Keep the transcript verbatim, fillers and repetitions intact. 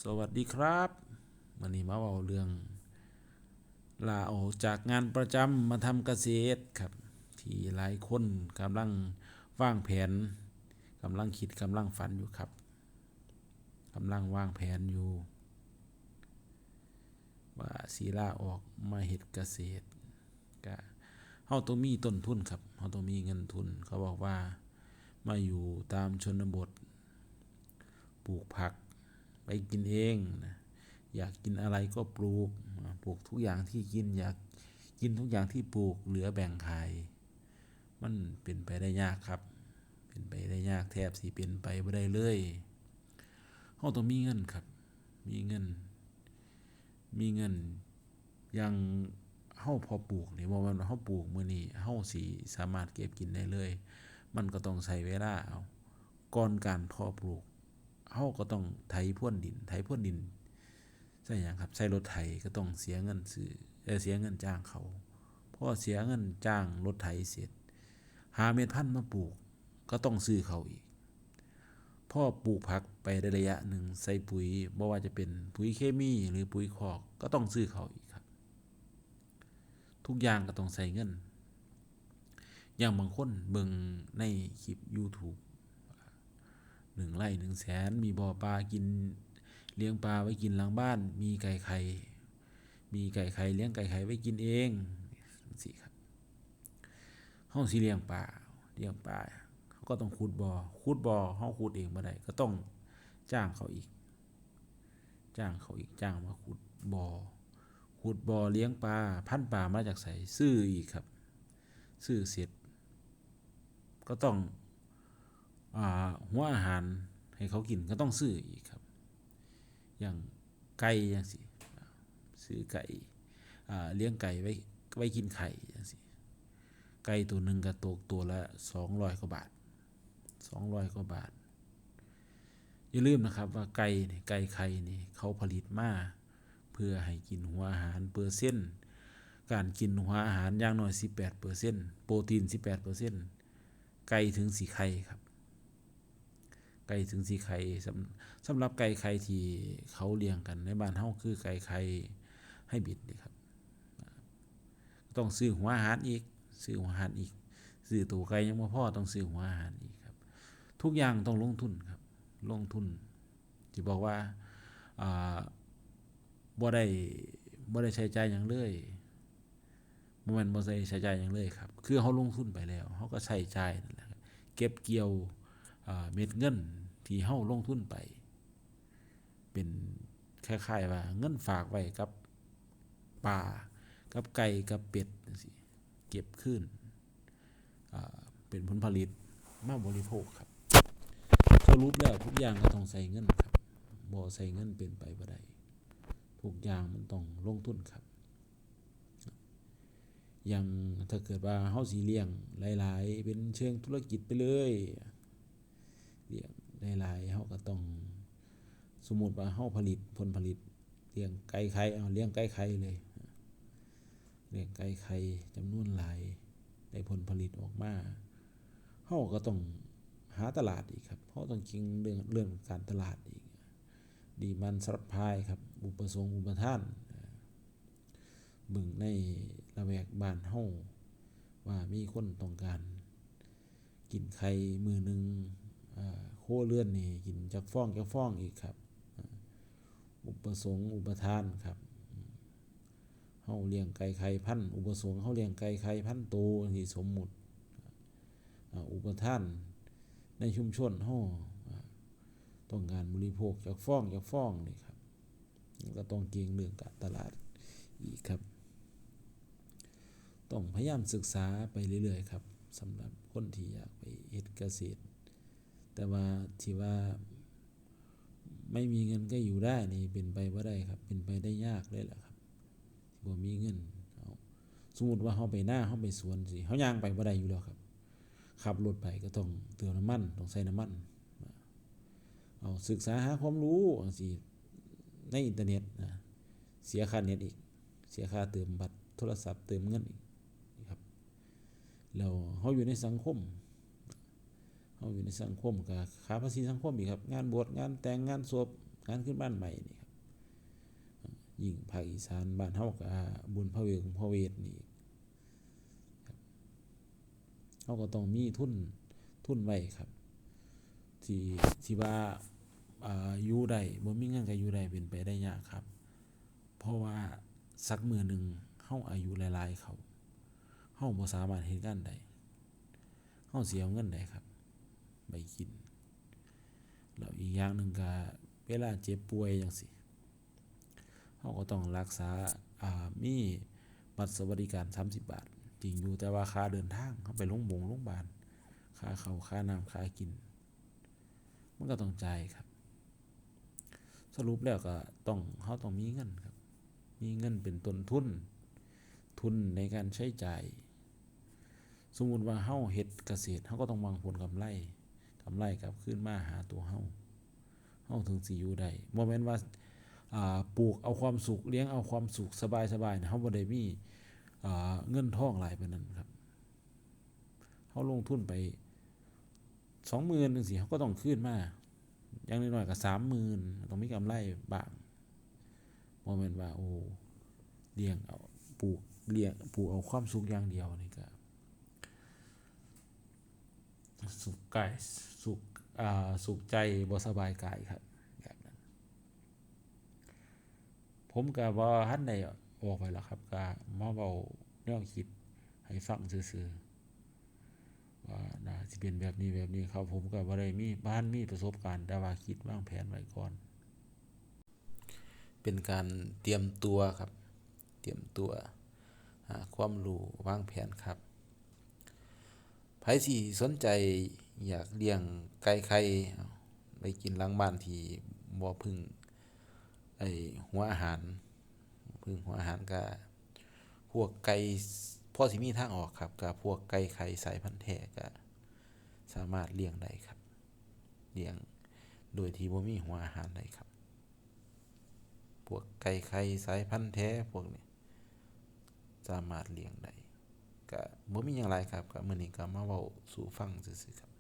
สวัสดีครับ วันนี้มาเว้าเรื่องลาออกจากงานประจำมาทำเกษตรครับ ที่หลายคนกำลังวางแผน กำลังคิด กำลังฝันอยู่ครับ กำลังวางแผนอยู่ ว่าสิลาออกมาเฮ็ดเกษตร ก็เฮาต้องมีต้นทุนครับ เฮาต้องมีเงินทุน เขาบอกว่ามาอยู่ตามชนบท ปลูกผักไปกินเองนะ อยากกินอะไรก็ปลูก ปลูกทุกอย่างที่กิน อยากกินทุกอย่างที่ปลูก เหลือแบ่งขาย มันเป็นไปได้ยากครับ เป็นไปได้ยาก แทบสิเป็นไปบ่ได้เลย เฮาต้องมีเงินครับ มีเงิน มีเงิน อย่างเฮาเพาะปลูกนี่ บ่แม่นว่าเฮาปลูกมื้อนี้ เฮาสิสามารถเก็บกินได้เลย มันก็ต้องใช้เวลาเอา ก่อนการเพาะปลูก เฮาก็ต้องไถพรวนดิน ไถพรวนดิน ใช้หยังครับ ใช้รถไถ ก็ต้องเสียเงินซื้อ เอ่อ เสียเงินจ้างเขา พอเสียเงินจ้างรถไถเสร็จ หาเมล็ดพันธุ์มาปลูก ก็ต้องซื้อเขาอีก พอปลูกผักไปได้ระยะหนึ่ง ใส่ปุ๋ย บ่ว่าจะเป็นปุ๋ยเคมีหรือปุ๋ยคอก ก็ต้องซื้อเขาอีกครับ ทุกอย่างก็ต้องใช้เงิน อย่างบางคนเบิ่งในคลิป YouTube หนึ่งไร่หนึ่งแสน มีบ่อปลากิน เลี้ยงปลาไว้กินหลังบ้าน มีไก่ไข่ มีไก่ไข่ เลี้ยงไก่ไข่ไว้กินเอง จั่งซี้ครับ เฮาสิเลี้ยงปลา เลี้ยงปลา เฮาก็ต้องขุดบ่อ ขุดบ่อ เฮาขุดเองบ่ได้ ก็ต้องจ้างเขาอีก จ้างเขาอีก จ้างมาขุดบ่อ ขุดบ่อเลี้ยงปลา พันธุ์ปลามาจากไส ซื้ออีกครับ ซื้อเสร็จ ก็ต้อง อ่า หัวอาหารให้เขากิน ก็ต้องซื้ออีกครับ อย่างไก่จั่งซี้ ซื้อไก่ อ่า เลี้ยงไก่ไว้ ไว้กินไข่จั่งซี้ ไก่ตัวหนึ่งก็ตกตัวละสองร้อยกว่าบาท สองร้อยกว่าบาท อย่าลืมนะครับว่าไก่นี่ ไก่ไข่นี่ เขาผลิตมาเพื่อให้กินหัวอาหาร เปอร์เซ็นต์ การกินหัวอาหารอย่างน้อยสิบแปดเปอร์เซ็นต์ โปรตีนสิบแปดเปอร์เซ็นต์ ไก่ถึงสิไข่ครับ ไก่ถึงสิไข่ สำ สำหรับไก่ไข่ที่เขาเลี้ยงกันในบ้านเฮา คือไก่ไข่ไฮบริดนี่ครับ ต้องซื้อหัวอาหารอีก ซื้อหัวอาหารอีก ซื้อตัวไก่ยังบ่พอ ต้องซื้อหัวอาหารอีกครับ ทุกอย่างต้องลงทุนครับ ลงทุน สิบอกว่า อ่า บ่ได้ บ่ได้ใช้จ่ายหยังเลย บ่แม่นบ่ได้ใช้จ่ายหยังเลยครับ คือเฮาลงทุนไปแล้ว เฮาก็ใช้จ่ายนั่นแหละ เก็บเกี่ยว อ่า เม็ดเงินที่เฮาลงทุนไป เป็นคล้ายๆว่าเงินฝากไว้กับปลา กับไก่ กับเป็ดจั่งซี้ เก็บคืน อ่า เป็นผลผลิตมาบริโภคครับ สรุปแล้วทุกอย่างก็ต้องใช้เงินครับ บ่ใช้เงินเป็นไปบ่ได้ ทุกอย่างมันต้องลงทุนครับ อย่างถ้าเกิดว่าเฮาสิเลี้ยงหลายๆ เป็นเชิงธุรกิจไปเลย เลี้ยงหลายๆ เฮาก็ต้อง สมมุติว่าเฮาผลิตผลผลิต เลี้ยงไก่ไข่ เอา เลี้ยงไก่ไข่เลย เลี้ยงไก่ไข่จำนวนหลาย ได้ผลผลิตออกมา เฮาก็ต้องหาตลาดอีกครับ เฮาต้องเก่งเรื่อง เรื่องการตลาดอีก demand supply ครับ อุปสงค์อุปทาน เบิ่งในละแวกบ้านเฮาว่ามีคนต้องการกินไข่มื้อหนึ่ง อ่า ครัวเรือนนี่กินจักฟอง จักฟองอีกครับ อ่า อุปสงค์อุปทานครับ เฮาเลี้ยงไก่ไข่พัน อุปสงค์เฮาเลี้ยงไก่ไข่พันโต จั่งซี้ สมมุติ อ่า อุปทานในชุมชนเฮา อ่า ต้องการบริโภคจักฟอง จักฟองนี่ครับ ก็ต้องเก่งเรื่องการตลาดอีกครับ ต้องพยายามศึกษาไปเรื่อยๆครับ สำหรับคนที่อยากไปเฮ็ดเกษตร แต่ว่าที่ว่าไม่มีเงินก็อยู่ได้นี่เป็นไปบ่ได้ครับ เป็นไปได้ยากเลยล่ะครับ ที่บ่มีเงิน เอา สมมุติว่าเฮาไปนา เฮาไปสวนสิ เฮาย่างไปบ่ได้อยู่แล้วครับ ขับรถไปก็ต้องเติมน้ำมัน ต้องใช้น้ำมัน เอา ศึกษาหาความรู้จั่งซี้ ในอินเทอร์เน็ตนะ เสียค่าเน็ตอีก เสียค่าเติมบัตรโทรศัพท์ เติมเงินอีก นี่ครับ แล้วเฮาอยู่ในสังคม เฮาอยู่ในสังคมก็ค่าภาษีสังคมอีกครับ งานบวช งานแต่ง งานศพ งานขึ้นบ้านใหม่นี่ครับ ยิ่งภาคอีสานบ้านเฮาก็บุญพระเวทของพระเวทนี่ครับ เฮาก็ต้องมีทุน ทุนไว้ครับ ที่ ที่ว่า อ่า อยู่ได้ บ่มีเงินก็อยู่ได้ เป็นไปได้ยากครับ เพราะว่าสักมื้อหนึ่งเฮาอายุหลายๆเข้า เฮาบ่สามารถเฮ็ดงานได้ เฮาสิเอาเงินใดครับ ไปกิน แล้วอีกอย่างหนึ่งก็เวลาเจ็บป่วยจังซี้ เฮาก็ต้องรักษา อ่า มีบัตรสวัสดิการสามสิบบาท จริงอยู่ แต่ว่าค่าเดินทาง เฮาไปโรงบงโรงบาล ค่าข้าว ค่าน้ำ ค่ากิน มันก็ต้องจ่ายครับ สรุปแล้วก็ต้อง เฮาต้องมีเงินครับ มีเงินเป็นต้นทุน ทุนในการใช้จ่าย สมมุติว่าเฮาเฮ็ดเกษตร เฮาก็ต้องหวังผลกำไร กำไรกลับคืนมาหาตัวเฮา เฮาถึงสิอยู่ได้ บ่แม่นว่า อ่า ปลูกเอาความสุข เลี้ยงเอาความสุข สบายๆนะ เฮาบ่ได้มี อ่า เงินทองหลายปานนั้นครับ เฮาลงทุนไปสองหมื่นจังซี้ เฮาก็ต้องคืนมา อย่างน้อยๆก็สามหมื่น ต้องมีกำไรบ้าง บ่แม่นว่า โอ้ เลี้ยงเอา ปลูก เลี้ยง ปลูกเอาความสุขอย่างเดียวนี่ก็ สุขกาย สุข อ่า สุขใจ บ่สบายกายครับ แบบนั้น ผมก็บ่ทันได้ออกไปหรอกครับ ก็มาเว้าแนวคิดให้ฟังซื่อๆ ว่าน่าสิเป็นแบบนี้แบบนี้ครับ ผมก็บ่ได้มี บ่ทันมีประสบการณ์ แต่ว่าคิดวางแผนไว้ก่อน เป็นการเตรียมตัวครับ เตรียมตัว หาความรู้ วางแผนครับ ไผสิสนใจอยากเลี้ยงไก่ไข่ ไปกินหลังบ้านที่บ่พึ่ง ไอ้หัวอาหาร พึ่งหัวอาหารก็ พวกไก่ พอสิมีทางออกครับ ก็พวกไก่ไข่สายพันธุ์แท้ก็สามารถเลี้ยงได้ครับ เลี้ยงโดยที่บ่มีหัวอาหารได้ครับ พวกไก่ไข่สายพันธุ์แท้พวกนี้ สามารถเลี้ยงได้ ก็บ่มีหยังหลายครับ ก็มื้อนี้ก็มาเว้าสู่ฟังซื่อๆครับ